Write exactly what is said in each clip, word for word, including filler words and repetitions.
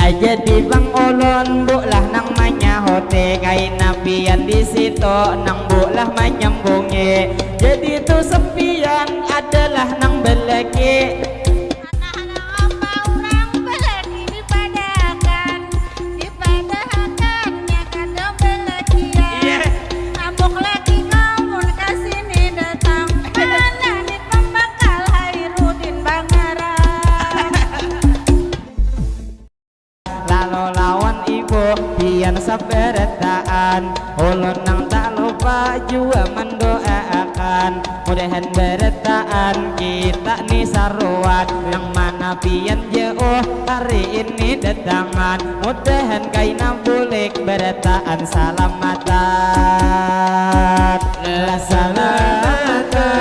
Jadi bang ulun bulah nang manyahuti, kaina pian di situ nang bulah manyambungi. Jadi tu sempian adalah nang beleki. Nah, nang apa urang beleki dipadahakan, dipadahakannya kada belekian. Iya. Ambuk leki kamun ka sini datang, mana ni pambakal Hairudin bangaran. Lalu lawan ibu pian sabarataan, ulun nang tak lupa jua mandoaakan, mudahan barataan kita ni saruan, nang mana pian jauh hari ini datangan, mudahan kaina bulik barataan salamatan. Lah salamatan.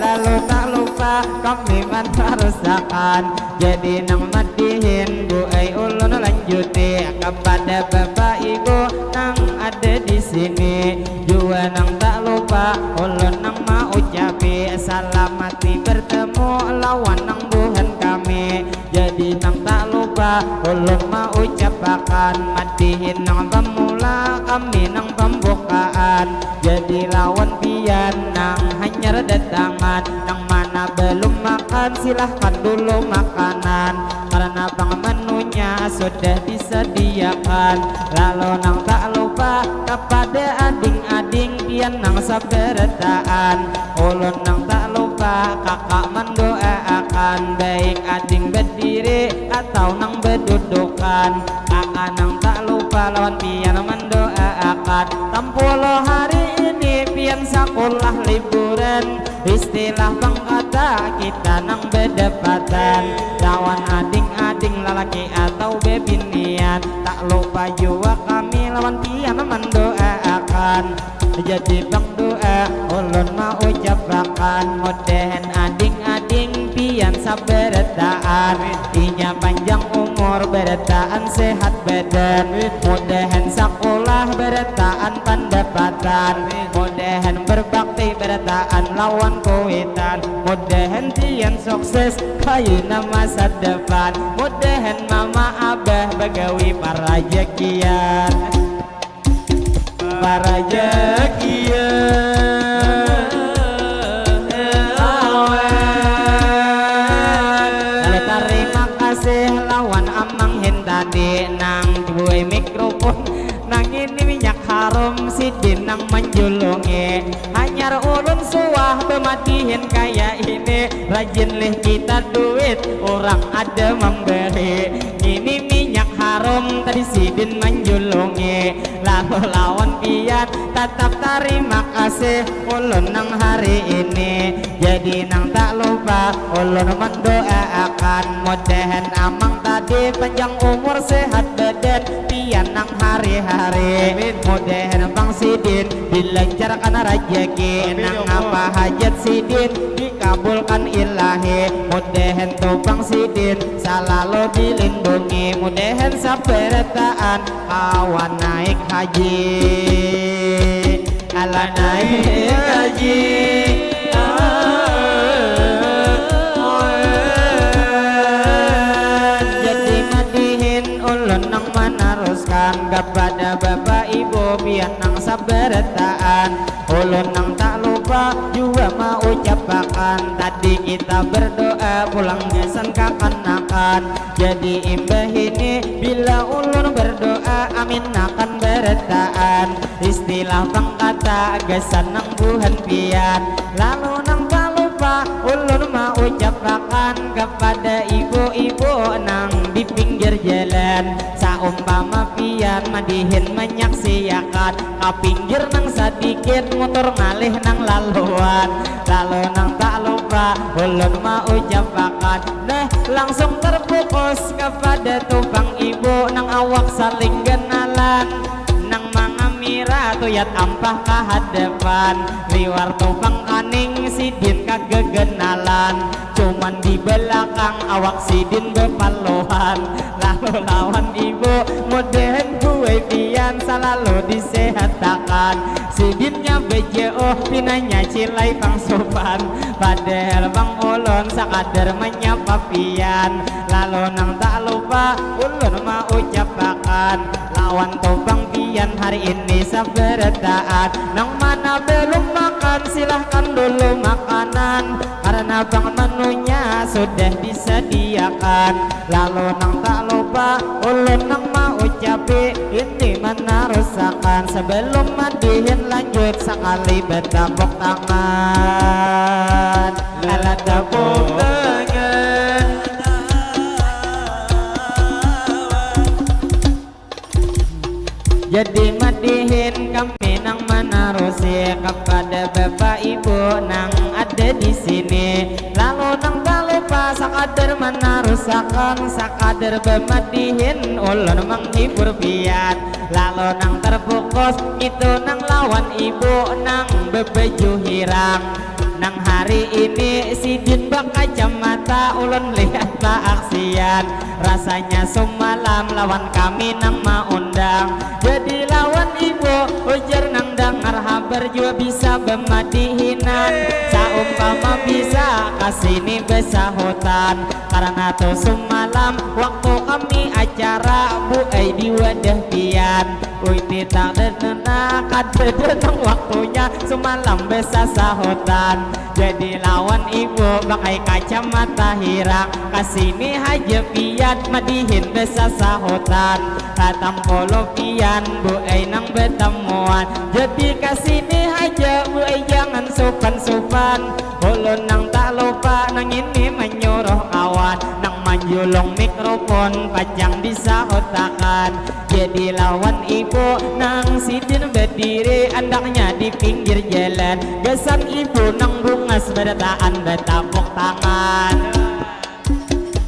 Lalu tak lupa kami manarusakan. Jadi nang madihin bu ai ulun lanjuti, kapada bapak ibu nang ada di sini jua nang tak lupa ulun nang maucapi, salamati bertemu lawan nang buhan kami. Jadi nang tak lupa ulun maucapakan, madihin nang pamula kami nang pambukaan. Jadi lawan pian nang hanyar datangan, nang mana belum makan silahkan dulu makanan, karena bang menunya sudah disediakan. Lalu nang tak lupa kapada ading-ading pian nang sabarataan, ulun nang tak lupa kakak mandoaakan, baik ading bediri atau nang bedudukan. Kakak nang tak lupa lawan pian mandoaakan, tampuluh hari ini pian sakulah liburan. Istilah bangkata kita nang bedapatan, lawan ading-ading lalaki atau bebinian. Tak lupa jua kami lawan pian mandoaakan. Jadi bang doa ulun maucapakan, mudahan ading-ading pian sabarataan, inya panjang umur barataan sehat badan, mudahan sakulah barataan pandapatan, mudahan berbakti barataan lawan kuitan, mudahan pian sukses kaina masa depan, mudahan mama abah bagawi parajakian. Parajakian. Awan. Lalu tarima kasih lawan Amang Hin tadi nang buai mikrofon, nang ini minyak harum sidin nang manjulungi. Hanyar ulun suah bamadihin kaya ini, rajin lih kita duit urang ada mambari. Ini minyak harum tadi sidin manjulungi. Lalu lawan pian tatap tarima kasih ulun nang hari ini. Jadi nang tak lupa ulun mandoaakan, mudahan amang tadi panjang umur sehat badan pian nang hari-hari. Amin. Mudahan bang sidin dilancarkan rajaki, amin, nang ya Allah, apa hajat sidin dikabulkan ilahi. Mudahan tu bang sidin salalu dilindungi, mudahan sabarataan kawa naik haji. Ala naik haji. Jadi madihin ulun nang manaruskan kapada bapak ibu pian nang sabarataan. Ulun nang tak lupa jua maucapakan, tadi kita berdoa pulang gasan kakanakan. Jadi imbah ini bila ulun berdoa amin akan barataan. Istilah pangkata gasan nang buhan pian. Lalu nang tak lupa ulun maucapakan kapada ibu-ibu nang di pinggir jalan. Saumpama pian madihin manyaksiakan, ka pinggir nang sadikit, mutur ngalih nang laluan. Lalu nang tak lupa ulun maucapakan, nah, langsung terfokus kapada tu bang ibu nang awak saling genalan, nang mangamira tuyat ampah ka hadapan, liwar tu bang kaning sidin kagegenalan. Cuman di belakang awak sidin bepaluhan. Lalu lawan ibu, mudahan buai pian salalu Katakan sidinnya bejeuh pinanya cilai pang supan. Padahal bang ulun sakadar manyapa pian. Lalu nang tak lupa ulun maucapakan lawan tu bang pian hari ini sabarataan. Nang mana belum makan silahkan dulu makanan. Karena bang menunya sudah disediakan. Lalu nang tak lupa ulun nang maucapi ini manarusakan. Sebelum madihin lanjut sakali betapuk tangan. Alat tepuk tangan. Jadi madihin kami nang manarusi kepada bapak ibu nang ada di sini. Lalu nang tak lupa sakadar manarusakan sakadar bamadihin ulun menghibur pian. Lalu nang terfokus itu nang lawan ibu nang bebaju hirang. Nang hari ini sidin bakacamata ulun lihat baaksian. Rasanya sumalam lawan kami nang maundang. Jadi lawan ibu ujar nang dangar habar jua bisa bamadihinan. Saumpama bisa kasini besahutan. Karena tu sumalam waktu kami acara bu ai di wadah pian. Uy tidak denena kada denang waktunya sumalam besasahutan. Jadi lawan ibu pakai kacamata hirang kasini haja pian madihin besasahutan. Katam puluh pian bu ai nang betamuan. Jadi kasini haja bu ai jangan supan-supan. Ulun nang tak lupa nang ini menyuruh kawan nang manjulung mikrofon pacang disahutakan. Jadi lawan ibu nang sidin berdiri andaknya di pinggir jalan. Gasan ibu nang bungas berataan bertapuk tangan.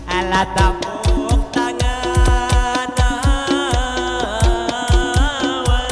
Alat tepuk tangan awan.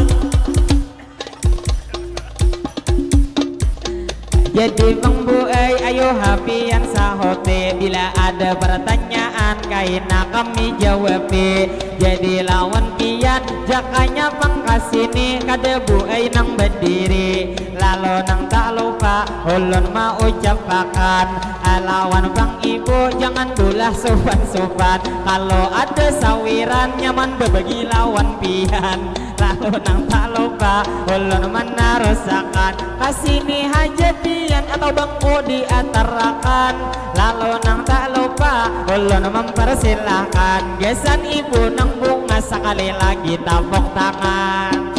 Jadi pang bu ai ayu hapian sahote bila ada pertanyaan kaina kami jawabi. Jadi lawan pian jakanya pang kasini kada bu ai nang berdiri. Lalu nang tak lupa ulun maucapakan alawan pang ibu jangan bulah supan-supan. Kalau ada sawiran nyaman bebagi lawan pian. Lalu nang tak lupa ulun menarusakan kasini haja pian atau bangku diatarakan. Lalu nang tak lupa ulun mempersilahkan gasan ibu nang bungas sekali lagi tapuk tangan.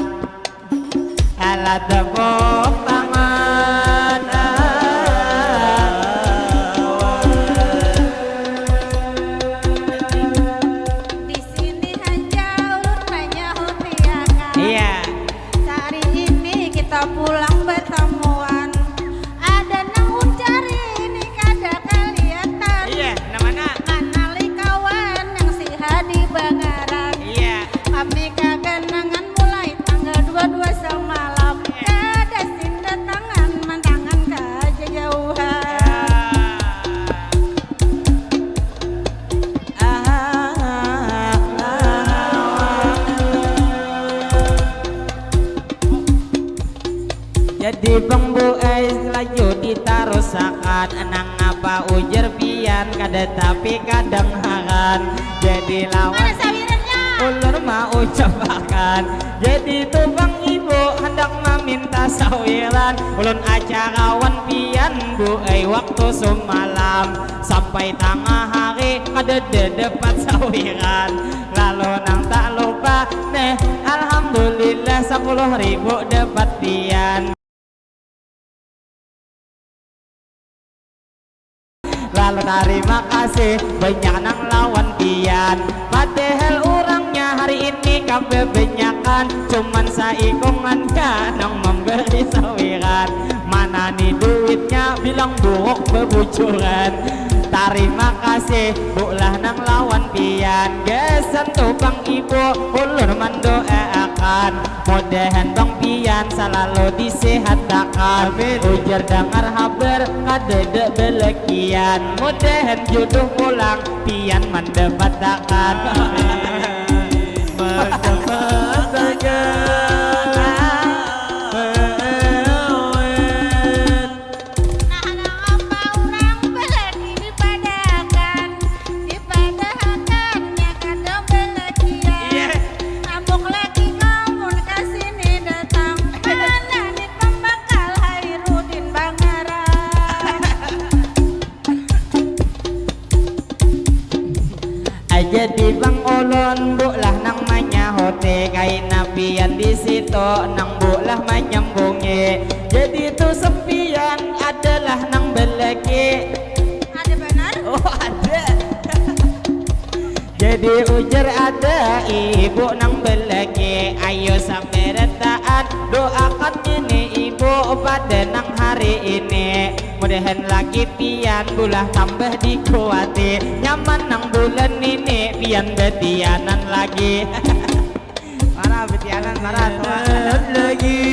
Alat tepuk tangan. Di sini haja ulun manyahuti ya kan. Iya. Sehari ini kita pulang bertemuan. Ada nang ucari ini kada kelihatan. Iya, nang mana? Manali kawan nang siha di Bangaran. Iya. Kami kaganangan mulai tanggal dua dua samalam. Iya. Kada sinda tangan mantangan ka jajauhan. Iya. Jadi pang buai laju ditarusakan. Nangapa ujar pian kada tapi kadang haran. Jadi lawan ulun maucapakan. Jadi tu pang ibu handak maminta sawiran. Ulun acarawan pian buai waktu sumalam. Sampai tangah hari kadada dapat sawiran. Lalu nang tak lupa neh alhamdulillah sapuluh ribu dapat pian. Lalu tarima kasih banyak nang lawan pian. Padahal urangnya hari ini kababanyakan cuman saikungannya nang mambari sawiran. Mana ni duitnya bilang buruk bebujuran. Tarima kasih bulah nang lawan pian. Gasan tu pang ibu ulun mandoaakan. Mudahan pang pian salalu disihatakan. Amin. Ujar dangar habar kadada balakian. Mudahan juduh pulang pian mandapatakan. Amin. Mandapatakan. Jadi bang ulun bu lah nang manyahuti, kaina pian di situ nang bu lah manyambungi. Jadi tu sampian adalah nang balaki. Ada banar? Oh, ada. Jadi ujar ada ibu nang balaki, ayo sabarataan doakan ini ibu pada nang hari ini. Mudahan laki pian bulah tambah dikuati, nyaman nang bulan ini pian batianan lagi. Marah batianan, marah tua. Lagi.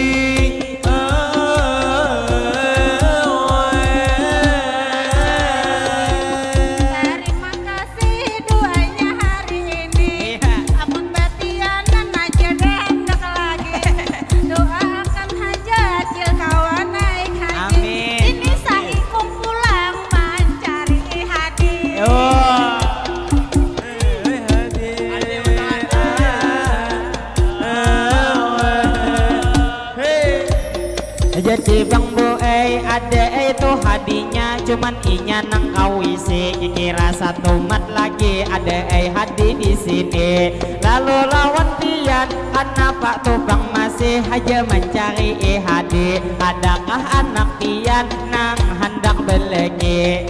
Tarima kasih duanya hari ini. Iya. Amun batianan aja deh, handak lagi. Doakan haja acil kawa naik haji. Amin. Ini saikung pulang mancari hadi. Oh. Jadi bang bu ai, ada ai tu hadinya, cuman inya nang kawisi, kikira satumat lagi ada ai hadi di sini. Lalu lawan pian, kanapa tu bang masih haja mancari hadi? Adakah anak pian nang handak balaki?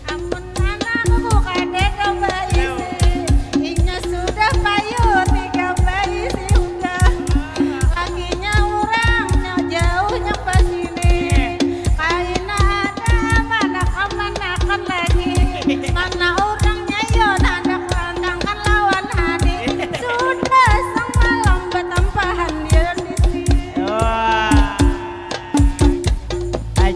Amun anakku kadada baisi, inya sudah payu tiga baisi hudah. Lakinya urang nya jauh nya pasini. Kaina ada manak-manakan lagi. Mana urangnya yo handak rantangkan lawan hani. Sudah samalam batampahan dia di sini. Wah.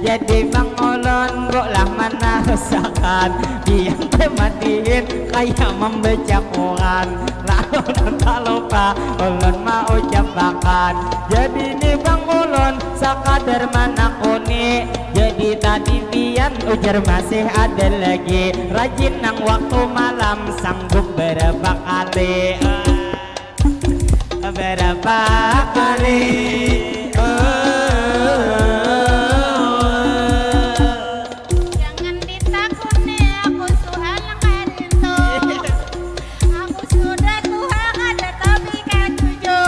Jadi bang ulun bu lah manarusakan, pian teh madihin kaya mambaca Quran. Lalu nang talupa ulun maucapakan. Jadi ni bang ulun sakadar manakuni. Jadi tadi pian ujar masih ada lagi, rajin nang waktu malam sanggup berapa kali? Berapa kali? Oh. Jangan ditakuni aku sual karintu. Aku sudah tuha kada tapi kacucu.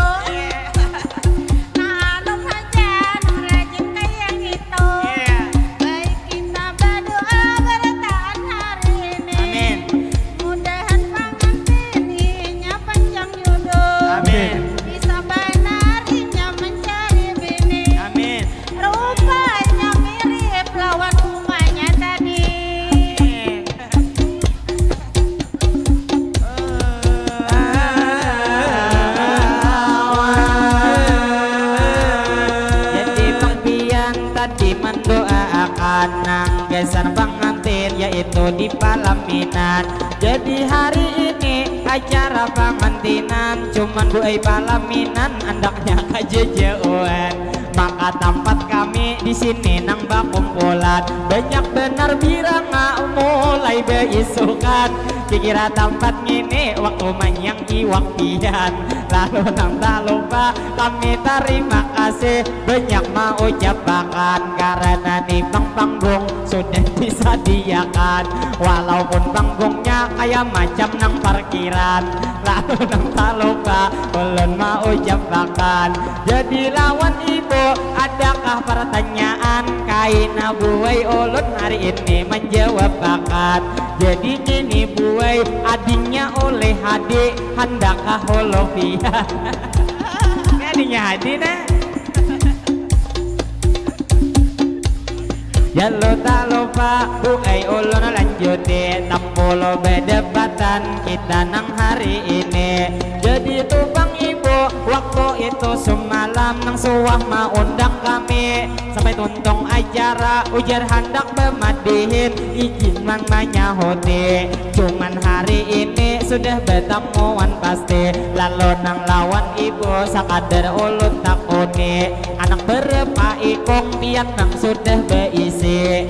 Nah, anu haja nang rajin kaya ngitu. Iya. Baik kita badoa barataan hari ini. Amin. Mudahan pangantin inya panjang hidup. Amin. Bisa banar inya mancari bini. Amin. Rupanya mirip lawan umanya tadi. Amin. Jadi bang pian tadi mandoaakan nang gasan pangantin, yaitu di palaminan. Jadi hari ini acara pangantinan, cuman bu ai palaminan andaknya kajajauhan. Maka tampat kami di sini nang bakumpulan, banyak banar biranga mulai baisukan. Kikira tampat ngini waktu manyang iwak pian. Lalu nang talupa kami tarima kasih banyak maucapakan, karana ni bang panggung sudah disadiakan. Walaupun panggungnya kaya macam nang parkiran, lalu nang talupa ulun maucapakan. Jadi lawan ibu, adakah pertanyaan? Kaina buai ulun hari ini manjawabakan. Jadi ngini buai, adingnya ulih hadi, handakkah ulun pian? Ini adingnya hadi nah. Jalur tak lupa, buai ulun lanjuti, tampulu badapatan kita nang hari ini. Jadi tu bang ibu, waktu itu semalam nang suah maundang kami. Sampai tuntung acara, ujar handak bamadihin, izin man manyahuti. Cuman hari ini sudah batamuan pasti, lalu nang lawan ibu sakadar ulun takuni. Anak berapa ikung pian nang sudah baisi?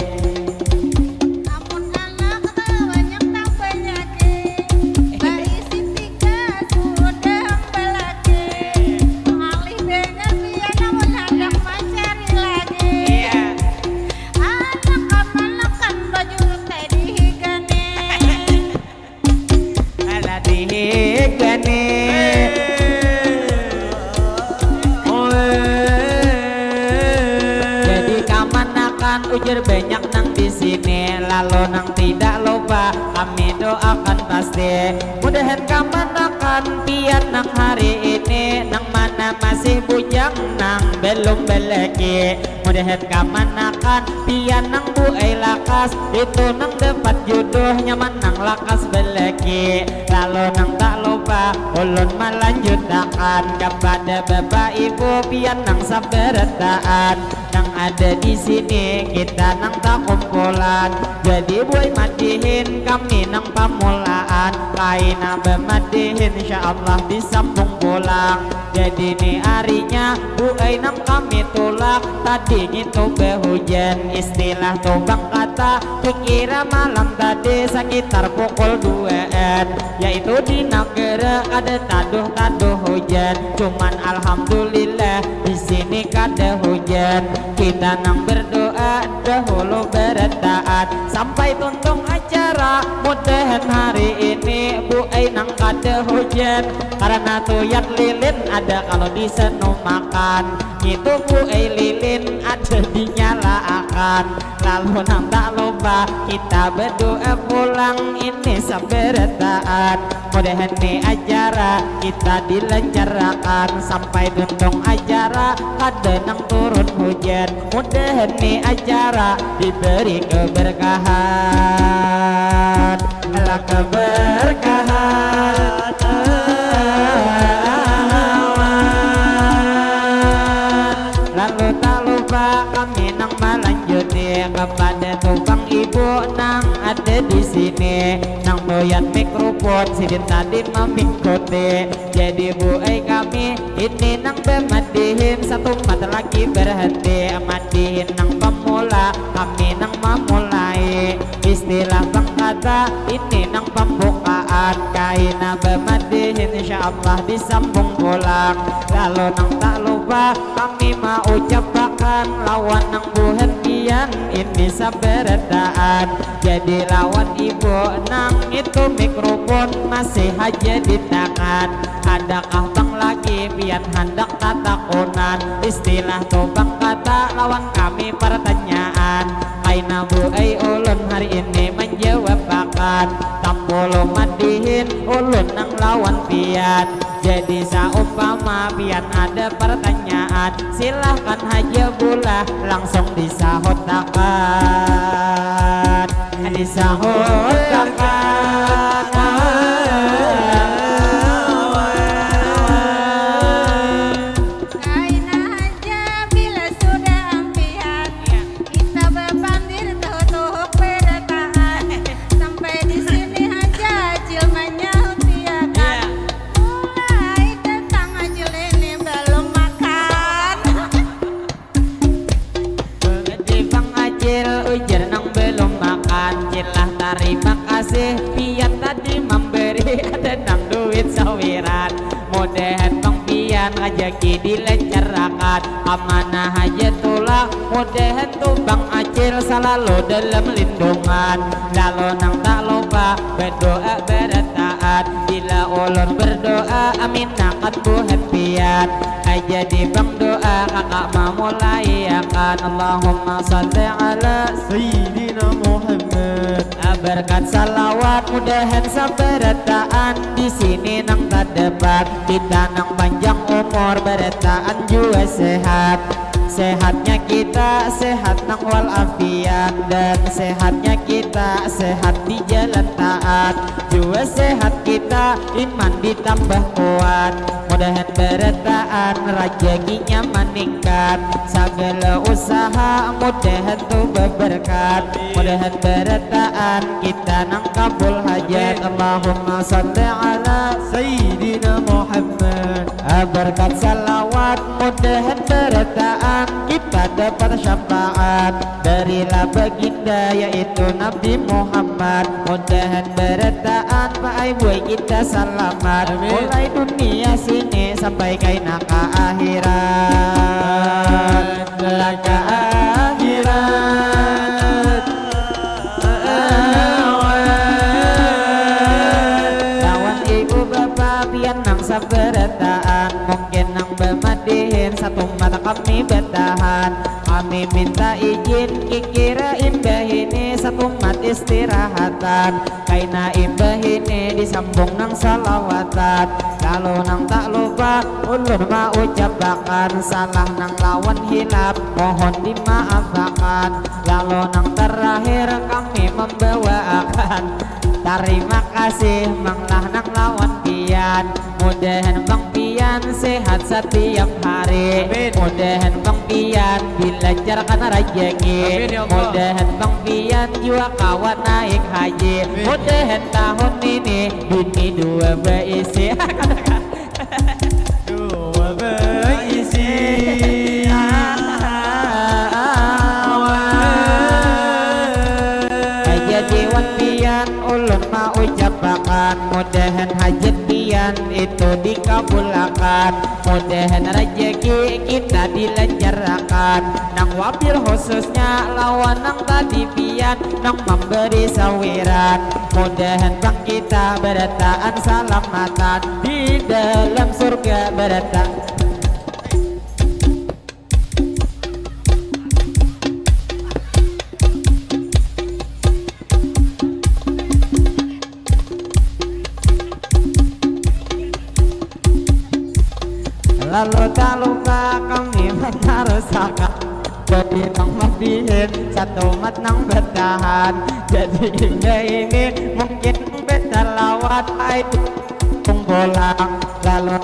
Amun anak banyak nang banyaki, baisi tiga sudah balaki. Ngalih banar pian amun handak mancari lagi. Iya. Anak kamanakan bajurut tadi higani. Jer banyak nang di sini, lalu nang tidak lupa kami doakan pasti. Mudahan kamanakan pian nang hari ini, nang mana masih bujang nang belum beleki. Mudahan kamanakan pian nang buai lakas, itu nang dapat jodoh nyaman nang lakas beleki. Lalu nang tak lupa ulun malanjutakan kepada bapak ibu pian nang sabarataan. Nang ada di sini kita nang takumpulan. Jadi buai madihin kami nang pamulaan. Kaina bamadihin insya Allah disambung pulang. Jadi ni arinya buai nang kami tulak. Tadi ngitu bahujan istilah tubang kata. Kukira malam tadi sakitar pukul duaan. Yaitu di nagara kada taduh-taduh hujan. Cuman alhamdulillah di sini kada hujan. Kita nang berdoa dahulu bertaat sampai tuntung acara. Mudahan hari ini buai nang kada hujan. Karena tuyat lilin ada kalau di senu makan. Itu buai lilin ada dinyalaakan. Lalu nang tak lupa kita berdoa pulang ini sabarataan. Mudahan ni acara kita dilancarkan sampai tuntung acara kada nang turun hujan. Mudahan ni acara diberi keberkahan. Lah keberkahan. Lalu tak lupa kami nang malanjuti kepada tubang ibu nang ada di sini. Nang doyan mikrofon sidin tadi mamingkuti. Jadi buai kami ini nang bamadihin satumat lagi berhenti. Madihin nang pamula kami nang mamulai. Istilah bang kata ini nang pambukaan. Kaina bamadihin insya Allah disambung pulang. Lalu nang tak lupa kami maucapakan lawan nang buhan pian ini sabarataan. Jadi lawan ibu nang itu mikrofon masih haja ditakan. Adakah bang lagi pian handak tatakunan? Istilah tubang kata lawan kami pertanyaan. Kaina buai ulun hari ini manjawabakan. Tampulu madihin ulun nang lawan pian. Jadi saumpama pian ada pertanyaan, silahkan haja bulah langsung disahutakan. Disahutakan. Kaina haja bila sudah ampihan. Kita bapandir tuhuk-tuhuk barataan. Sampai di sini haja Acil manyautiakan. Mulai datang Acil ini belum makan. Jadi Bang Acil ujar nang belum makan. Cilah tarima kasih pian tadi memberi ada nang duit sawiran. Mudahan Bang pian rajaki dilancarakan. Amanah haja tulak. Mudahan tu Bang Acil salalu dalam lindungan. Lalu nang tak lupa berdoa bertaat. Bila ulun berdoa aminakan buhan pian. Aja di Bang doa kakak mamulaiakan. Allahumma salli ala Sayyidina Muhammad. Berkat salawat mudahan sabarataan di sini nang terdapat. Kita nang panjang umur barataan jua sehat. Sehatnya kita sehat nang walafiat dan sehatnya kita sehat di jalan taat. Jua sehat kita iman ditambah kuat. Mudahan barataan rajakinya maningkat. Sagala usaha mudahan tu beberkat. Mudahan barataan kita nang kabul hajat. Allahumma salli ala Sayyidina Muhammad. Berkat salawat mudahan barataan kita dapat syafaat. Berilah baginda yaitu Nabi Muhammad. Mudahan barataan paai buai kita salamat. Amin. Mulai dunia sini sampai kaina ka akhirat. Lah ka akhirat. Lawan ibu bapa pian nang sabarataan. Mungkin nang bamadihin satumat kami batahan. Kami Minta izin kikira imbah ini satumat istirahatan. Kaina imbah ini disambung nang salawatan. Lalu nang tak lupa ulun maucapakan salah nang lawan hilap mohon dimaafakan. Lalu nang terakhir kami membawaakan tarima kasih manglah nang lawan pian. Mudahan Bang Pian sehat setiap hari. Amin. Mudahan Bang Pian dilancarkan rajaki. Amin, ya Allah. Mudahan Bang Pian jua kawa naik haji. Amin. Mudahan tahun ini bini dua baisi. Dua baisi. Awan. Jadi wan pian ulun maucapakan, mudahan hajat pian itu dikabulakan, mudahan rajaki kita dilanjarakan, nang wabil khususnya lawan nang tadi pian nang memberi sawiran, mudahan pang kita barataan salamatan di dalam surga barataan. Lalu tak lupa kami manarusakan, jadi nang mabihin satumat nang bertahan. Jadi hingga ini mungkin beta lawat ai tung pulang lalu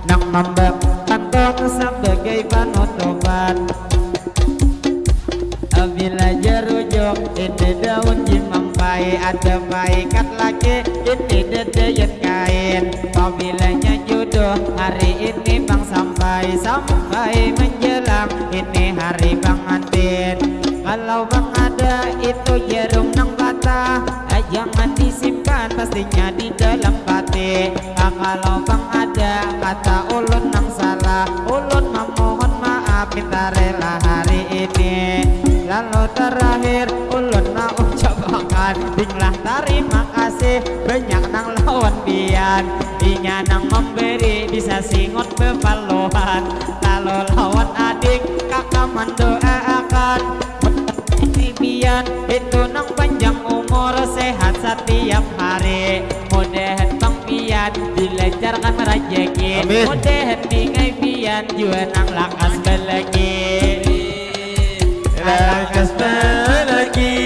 nang membawa pantun sebagai penutupan. Bila jerujuk ini daun jimampai, ada paikat lagi ini dedayan kain. Pabilanya jodoh hari ini bang sampai, sampai menjelang ini hari pengantin. Kalau bang ada itu jarum nang patah, jangan disimpan, pastinya di dalam pati. Ah, kalau bang ada kata ulun nang salah, ulun memohon maaf, kita rela hari ini. Lalu terakhir ulun maucapakan dinglah tarima kasih banyak nang lawan pian. Inya nang memberi bisa singot bepaluhan. Lalu lawan adik kakak mendoaakan ini pian itu nang panjang umur, sehat setiap hari. Mudahan bang pian dilancarkan rajaki. Amin. Mudahan dingai pian jua nang lakas balaki. Lakas balaki.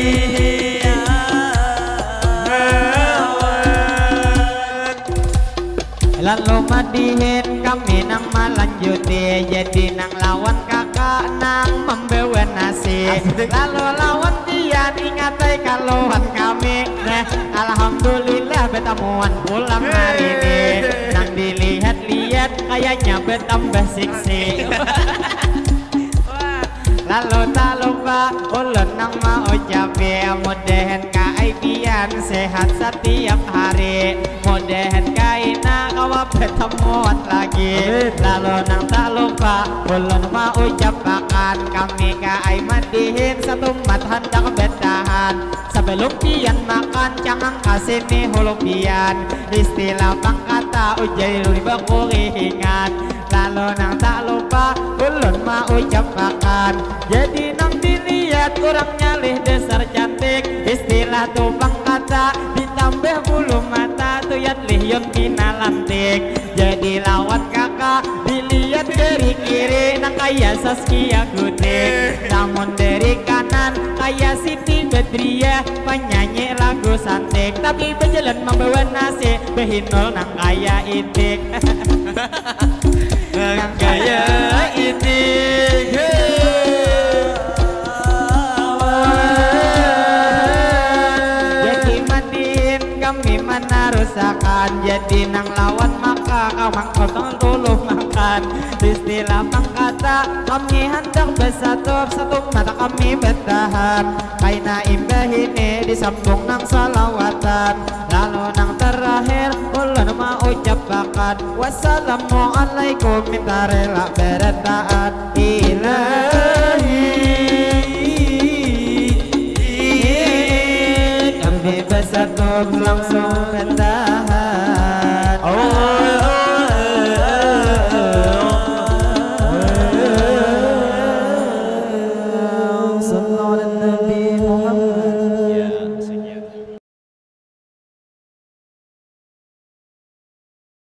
Lalu madihin kami nang malanjuti, jadi nang lawan kakak nang membawa nasi. Asik. Lalu lawan pian ingatai kaluhan kami. Nah, alhamdulillah betamuan pulang hari ini. Hei. Nang dilihat-lihat kayaknya bertambah siksi. Wah. Lalu tak lupa ulun nang maucapi, mudahan ka ai pian sehat setiap hari. Mudahan kaina kawa betamuan lagi. Amin. Lalu nang tak lupa ulun maucapakan, kami ka ai madihin satumat handak betahan. Sebelum pian makan, cangang ka sini hulu pian. Istilah pang kata ujar luri bakurihingan. Lalu nang tak lupa ulun maucapakan, jadi nang dilihat urang nyalih dasar cantik. Istilah tu pang kata ditambah bulu mata, tu yat lih yun pina lantik. Jadi lawan kakak dilihat dari kiri nang kaya Zaskia Gotik. Lamun dari kanan kaya Siti Badriah, penyanyi lagu santik. Tapi bajalan membawa nasi, bahinul nang kaya itik. Nang kaya itik. Hei. Jadi madihin kami manarusakan, jadi nang lawan maka kamang kosong dulu makan. Istilah pang kata kami handak besatup, satumat kami betahan. Kaina imbah ini disambung nang salawatan. Lalu nang terakhir ulun maucapakan, wassalamualaikum, minta rela berataan. Ilahi, kami besatup langsung betahan.